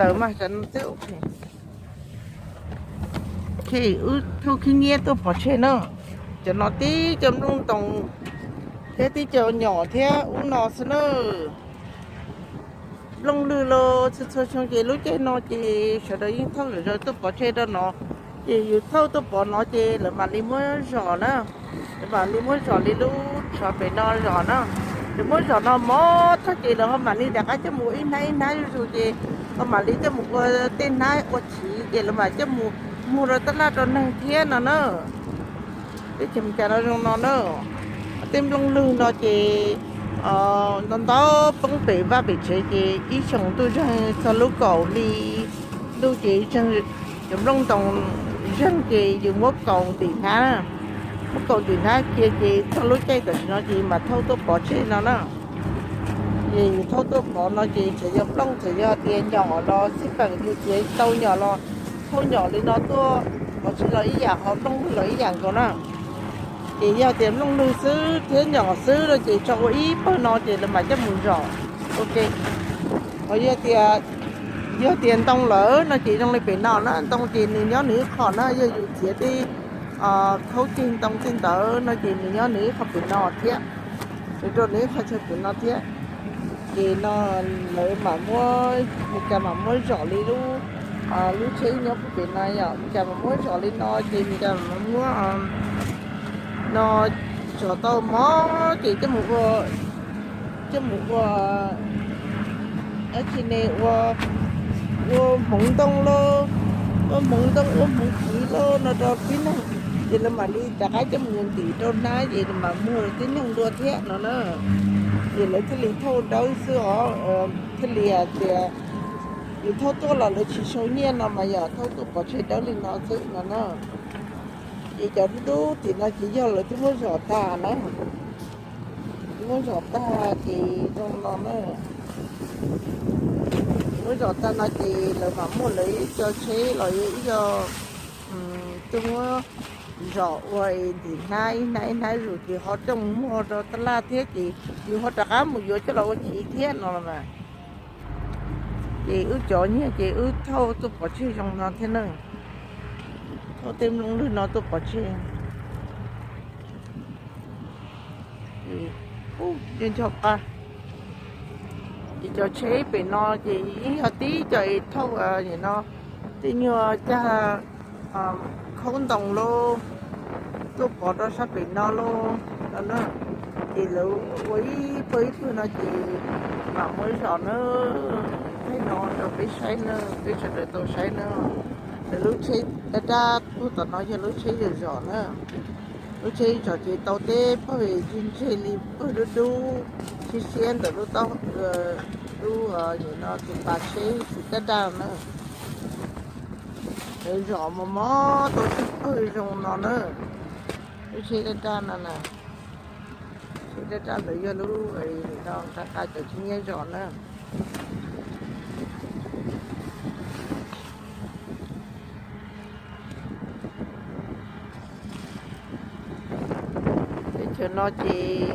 Tawm mas tam no xwb. Ok, wb thauj khib nyiab tuaj pov tseg na. Cov no tib co nplooj ntoos thiab tib co nyom thiab ub no xwb na. Nplooj lwg los txhua txhua xyoo ces lub caij no ces sawv daws yeej thauj zom zaws tuaj pov tseg rau no. Ces yus thauj tuaj pov no ces lawv mam li muab zom na. Lawv mam li muab zom li lub tsov pem no zom na. Lawv muab zom no mov tag ces lawv ho mam li rov qab coj mus ua ib hnab ib hnab zuj zus ces ho mam li coj mus ua tej hnab ua chiv ces lawv mam coj mus muag rau tab laj rau neeg thiab no na. Teb chaws Amelikas no zoo no na. Tej nplooj lwg no ces ntau ntau poob pem vaj pem tsev ces ib xyoos ntuj zeeg txog lub kaum hli ntuj ces cov nplooj ntoos zeeg ces yus muab kaus ntim hnab, muab kaus ntim hnab cia ces txog lub caij tam sim no ces mam thauj tuaj pov tseg no na. Ces yus thauj tuaj pov no ces txawm yog nplooj txawm yog tias nyom los xij peem yus txiav tau nyom los thauj nyom li no tuaj pov tseg los ib yam, ho nplooj lwg los ib yam nkaus na. Ces yog tias nplooj lwg xwb thiab nyom xwb no ces tso ua ib pawg no ces lawv mam coj mus zom. Ok, ho yog tias, yog tias ntoo lawm no ces zoo li pem no na, ntoo ces nws nyob nws ib qho na, yog yus txiav tej khaub ceg ntoo tej ntawd no ces nws nyob nws ib qho pem no thiab, nws rau nws ib qho chaw pem no thiab. Ces no lawv mam muab, Meskas mam muab zom li lub, lub tsheb nyob puag pem no yom, Meskas mam muab zom li no ces Meskas mam muab no zom tau mov ces coj mus ua, coj mus ua dab tsi ne, ua, ua hmoov ntoo lauj, ua hmoov ntoo ua hmoov kiv lauj no rau tib neeg. Ces lawv mam li rov qab coj mus ntim rau hnab ces lawv mam muag rau tib neeg dua thiab no na. Ces lawv thiaj li thauj dawb xwb os, thiaj li hais tias yus thauj tuaj los lawv tsis sau nyiaj no mas yog thauj tuaj pov tseg dawb li no xwb no na. Ces cov dub dub tim no ces yog lawv twb muab zom tag na, twb muab zom tag ces zoo no na. Muab zom tag no ces lawv mam muaj lawv ib co tsheb los yog ib co, twb muab zom ua es ntim hnab ib hnab ib hnab zus ces ho coj mus muag rau tab laj thiab ces yus ho rov qab mus yuav coj los ua chiv thiab no los mas. Ces wb cov nyiaj ces wb thauj tuaj pov tseg zoo no thiab na. Thauj tej nplooj lwg no tuaj pov tseg. Ces nco qa, ces cov tsheb pem no ces yeej yog tib co es thauj no, tej nyuag cag khaub ntoo lauj, tuaj pov rau sab pem no lauj no na. Ces lawv ua ib pawg ib pawg no ces mam muab zom na. Thaij no rau peb saib na, peb sawv daws tau saib na. Lawv lub tsheb daj daj tuaj tom no yog lub tsheb zom zom na. Lub tsheb zom ces tau teb pawg ntse ntse li pawg dub dub siab siab ntawm lub taub, lub, no tus pas tsheb xwm daj daj na. Lawv zom mos mos tau tib pawg zoo no na. Lub tsheb daj daj no na, tsheb daj daj ntawd yog lub no nqa qa cov tsheb nyiaj zom na. Teb chaws no ces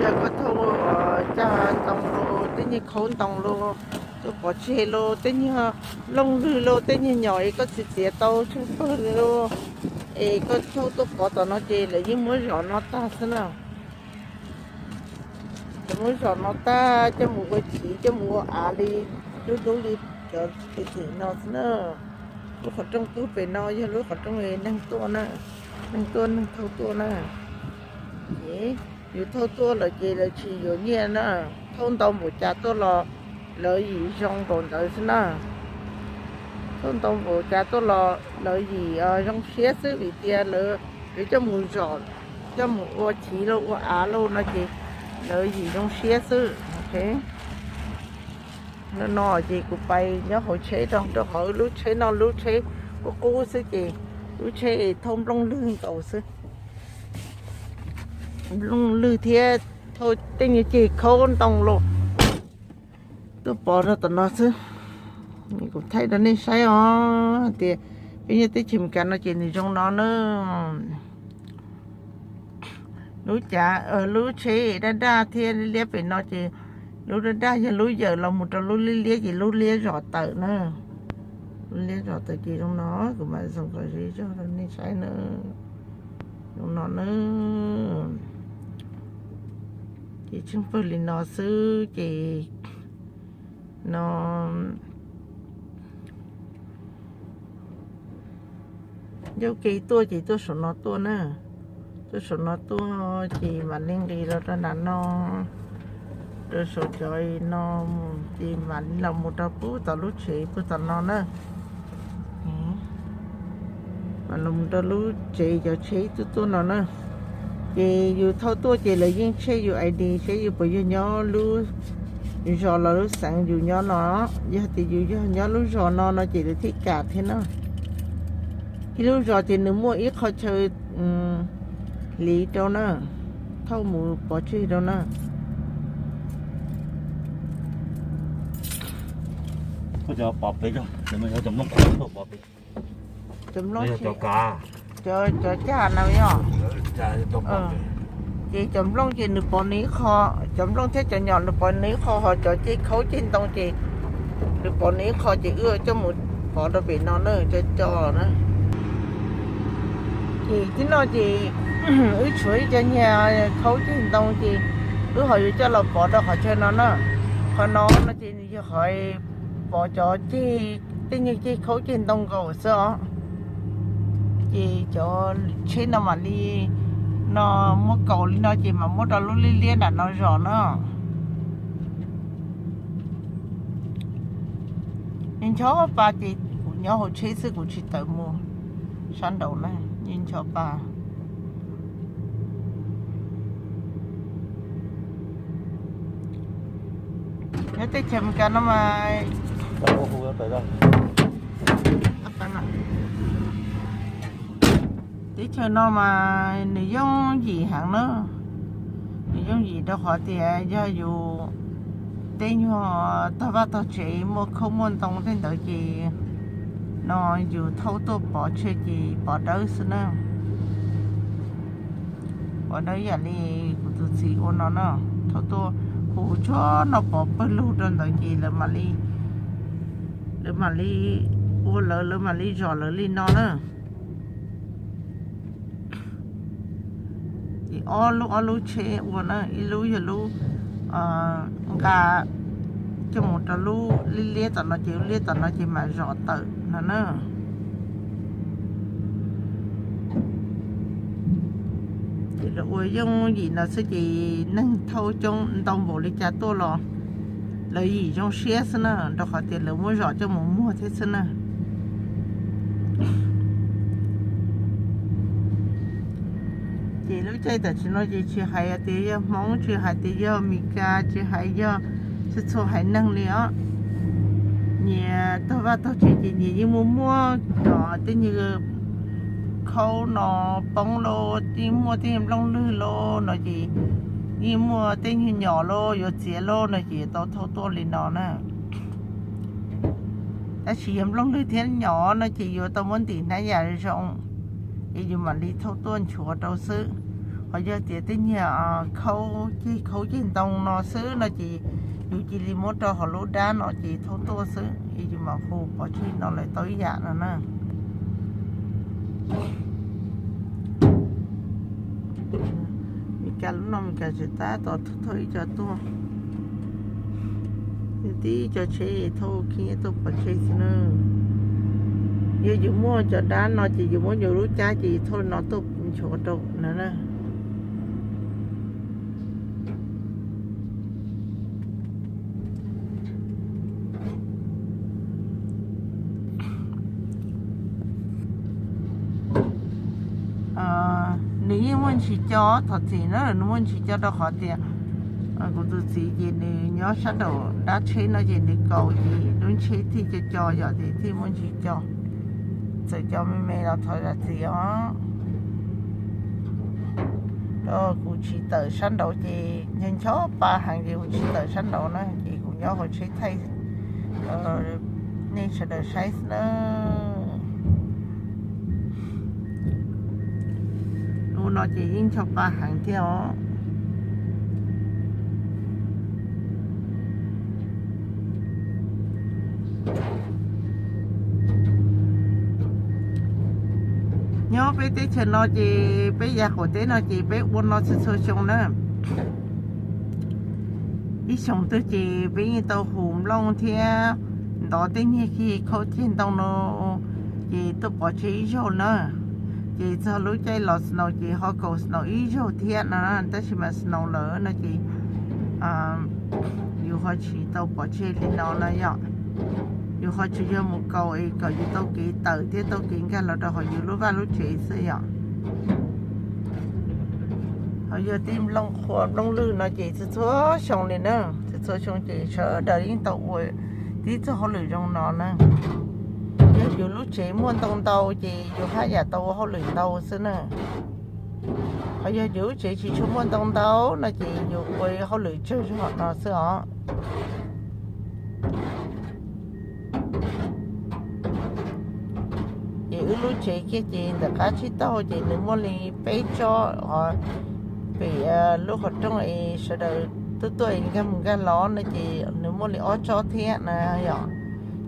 yog koj thauj cag ntoo los, tej nyuag khaub ntoo los, tuaj pov tseg los, tej nyuag looj lwg los, tej nyuag nyom es koj txiav txiav tau tsheej pawg li los, es koj thauj tuaj pov tom no ces lawv yeej muab zom no tag xwb na. Lawv muab zom no tag coj mus ua chiv, coj mus ua av li, dub dub li cov tim tim no xwb na. Lub qhov rooj pug pem no yog lub qhov rooj neeg tuaj na, neeg tuaj neeg thauj tuaj na. Yus thauj tuaj lawm ces lawv tsis yuav nyiaj na. Thauj ntau npaum cas tuaj los lawv yim zoo npaum ntawd xwb na. Thauj ntau npaum cas tuaj los lawv yim zoo siab xwb, vim tias lawv yuav coj mus zom, coj mus ua chiv lauj ua av lauj no ces lawv yim zoo siab xwb. No no ces kuv pais nyob hauv tsheb rau, rau qhov lub tsheb no lub tsheb qub qub xwb ces lub tsheb thauj nplooj lwg nkaus xwb. Nplooj lwg thiab thauj tej nyuag ceg khaub ntoo los tuaj pov rau tom no xwb. Kuv thaij rau nej saib os, hais tias peb nyob teb chaws Amelikas no ces nws zoo no na. Lub cav, lub tsheb daj daj thiab liab liab pem no ces Lub daj daj yog lub yawm los mus rau lub liab liab ces lub liab zom tawm na. Lub liab zom tawm ces zoo no, kuv mam zoo kom ze zog rau nej saib na. Zoo no na. Ces tsheej pawg li no xwb ces no ncauj ke tuaj ces tuaj saum no tuaj na. Tuaj saum no tuaj ces mam li nqis los rau nram no, rau saum cov no mus ces mam li los mus rau pub tom lub tsev pub tom no na. Mam los mus rau lub tsev cov tsheb tuaj tuaj no na. Ces yus thauj tuaj ces lawv yeej check yus I D seb yus puas yog nyob lub zos los lub xeev yus nyob no. Yog tias yus yog nyob lub zos no no ces lawv thiaj kam thiab na. Ib lub zos ces nws muaj ib qho chaw hliv rau na, thauj mus pov tseg rau na. Cov nplooj, cov cag na yog. Ces cov nplooj ces nws pov nws ib qho, cov nplooj thiab cov nyom nws pov nws ib qho, ho cov ceg khaub ceg ntoo ces nws pov nws ib qho ces wb coj mus pov rau pem no na, cov cog na. Ces tib no ces wb tshuav ib co nyuag khaub ceg ntoo ces wb ho yuav coj los pov rau qhov chaw no na. Qhov no no ces nws yog qhov pov cov ceg, tej nyuag ceg khaub ceg ntoo nkaus xwb os. Ces cov tsheb no mam li, no muab kaus li no ces mam muab rau lub liab liab nram no zom na. Ncho pa ces kuv nyob hauv tsheb xwb, kuv tsis tawm mus sab nraud na, ncho pa. Nyob teb chaws Amelikas no mas, teb chaws no mas nws yooj yim heev na. Nws yooj yim rau qhov tias yog yus tej nyuag tog vaj tog tsev muaj khaub muaj ntoo tej ntawd ces no yus thauj tuaj pov tseg ces pov dawb xwb na. Pov dawb yam li kuv tus txiv ua no na, thauj tuaj hu tsuag no pov pawg lug rau ntawd ces lawv mam li, lawv mam li ua lawv, lawv mam li zom lawv li no na. Ces ob lub, ob lub tsheb ua na, ib lub yog lub nqa coj mus rau lub liab liab tom no ces lub liab tom no ces mam zom tawm no na. Ces lawv ua yooj yim no xwb ces neeg thauj coob ntau npaum li cas tuaj los lawv yim zoo siab xwb na, rau qhov tias lawv muab zom coj mus muag thiab xwb na. Ces lub caij tam sim no ces tsis hais tias yog Hmoob, tsis hais tias yog Meskas, tsis hais yog txhua txhua haiv neeg li os. Nyias tog vaj tog tsev ces nyias yeej muaj muaj tej nyuag khaub no poob lauj, yeej muaj tej nyuag nplooj lwg lauj no ces, yeej muaj tej nyuag nyom lauj, yuav txiav lauj no ces yuav tau thauj tuaj li no na. Tab sis yog nplooj lwg thiab nyom no ces yuav tau muab ntim hnab yam zoo, ces yus mam li thauj tuaj nchuav rau xwb. Ho yog tias tej nyuag khaub ceg, khaub ceg ntoo no xwb no ces yus cia li muab rau hauv lub dab no ces thauj tuaj xwb, es yus mam hu pov tseg no lawm tau ib yam no na. Meskas lub no Meskas tseem tab tom thauj ib co tuaj. Tib co tsheb thauj khib tuaj pov tseg xwb na. Yog yus muaj cov dab no ces yus muab yus lub cab ces thauj no tuaj nchuav rau na. Nws yeej muaj ntsis co, thov txim na, nws muaj ntsis co rau qhov tias kuv tus txiv ces nws nyob sab nraum dab tsheb no ces nws kaus ces lub tsheb thiaj co co yom, ces thiaj muaj ntsis co. Txawm co me me los thov zam txim os. Kuv tsis tawm sab nraud ces ncho ncho pa heev ces kuv tsis tawm sab nraud na, ces kuv nyob hauv tsheb thaij nej sawv daws saib xwb na. Lub no ces yeej ncho pa heev thiab os. peb teb chaws no ces peb yav qaum teb no ces peb ua no txhua txhua xyoo na. Ib xyoos twg ces peb yeej tau hu nplooj thiab ntov tej niag kig khaub ceg ntoo no ces tuaj pov tseg ib zaug na. Ces txog lub caij los snow ces ho kaus snow ib zaug thiab no, tab sis mas snow lawm no ces yus ho tsis tau pov tseg li no no yom. Yus ho tsuas yog mus kaus es kom yus tau kev tawm thiab tau kev nkag los rau hauv yus lub vaj lub tsev xwb yom. Ho yog tej nplooj qhuav nplooj lwj no ces txhua txhua xyoo li na, txhua txhua xyoo ces sawv daws yeej tau ua tib txoj hauj lwm zoo no na. Yog yus lub tsev muaj ntoo ntau ces yus haj yam tau ua hauj lwm ntau xwb na. Ho yog yus lub tsev tsis tshua muaj ntoo ntau no ces yus ua hauj lwm tsawg zog no xwb os. Ces wb lub tsev kiag ces ntawm qab tsib taug ces nws muaj li peb tsob, pem lub qhov rooj es sawv daws tuaj tuaj nkag mus nkag los no ces nws muaj li ob tsob thiab na yom.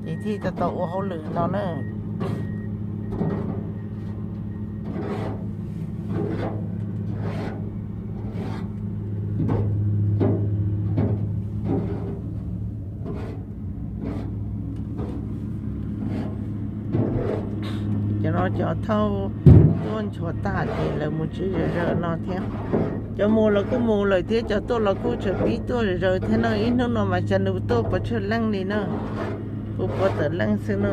Ces thiaj tau tau ua hauj lwm no na. Cov no cov thauj tuaj nchuav tag ces lawv mus tsev zom zaws no thiab. Cov mus los kuj mus lawm thiab, cov tuaj los kuj tseem pib tuaj zom zaws thiab na. Ib hnub no mas cas nws tuaj pov tseg leej li na, puv puav tawm leej xwb na.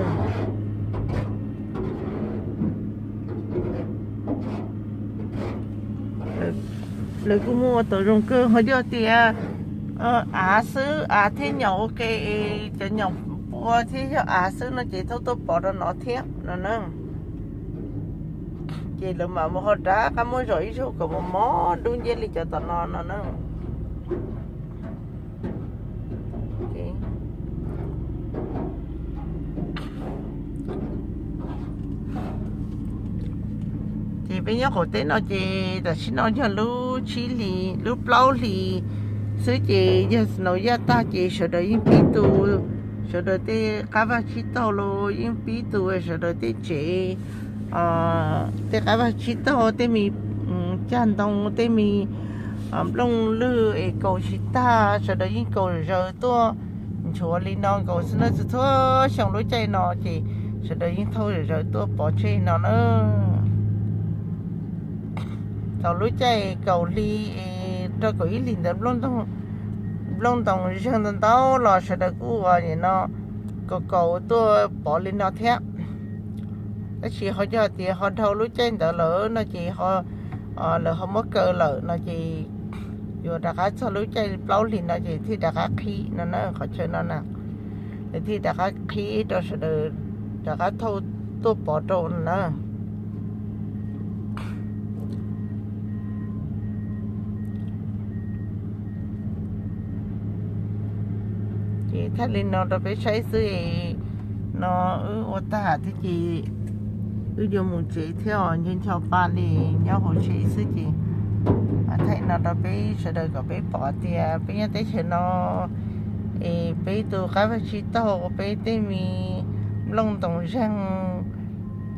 Lawv kuj muaj ua tau zoo kawg, ho yog tias av xwb, av thiab nyaum ua ke, cov nyaum pua thiab yog av xwb no ces thauj tuaj pov rau no thiab no na. Ces lawv mam mus ho rov qab muab zom ib zaug kom mos mos dub nciab li cov tom no no na. Ces peb nyob qaum teb no ces tam sim no yog lub tsib hlis, lub plaub hlis xwb ces yog snow yaj tag ces sawv daws yeej pib tu, sawv daws tej qab vaj tsib taug los yeej pib tu sawv daws tej tsev, tej qab vaj tsib taug, tej me cag ntoo, tej me nplooj lwj es kaus tsis tag, sawv daws yeej kaus zaws tuaj nchuav li no nkaus xwb na. Txhua txhua xyoo lub caij no ces sawv daws yeej thauj zaws tuaj pov tseg no na. Thaum lub caij kaum hli rau kaum ib hlis ntawd nplooj ntoo zeeg ntau ntau los sawv daws kuj ua no, kaus kaus tuaj pov li no thiab. Tab sis ho yog tias ho dhau lub caij ntawd lawm no ces lawv ho muab kaw lawm no ces yuav rov qab txog lub caij plaub hlis no ces thiaj rov qab qhib no na, qhov chaw no na. Lawv thiaj rov qab qhib rau sawv daws rov qab thauj tuaj pov rau no na. Ces thaij li no rau peb saib xwb. No wb ua tag thiab ces wb yuav mus tsev thiab os, ncho ncho pa li nyob hauv tsev xwb ces thaij no rau peb sawv daws kom peb pom tias peb nyob teb chaws no es peb tus qab vaj tsib taug, peb tej me nplooj ntoos zeeg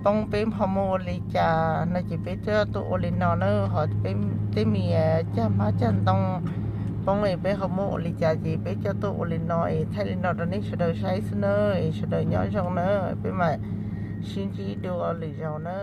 poob peb ho muab ua li cas no ces peb tuaj ua li no na, ho tej me cag hmab cag ntoo poob es peb ho muab ua li cas ces peb coj tuaj ua li no es thaij li no rau nej sawv daws saib xwb na, es sawv daws nyob zoo na, peb mam sib ntsib dua lwm zaus na.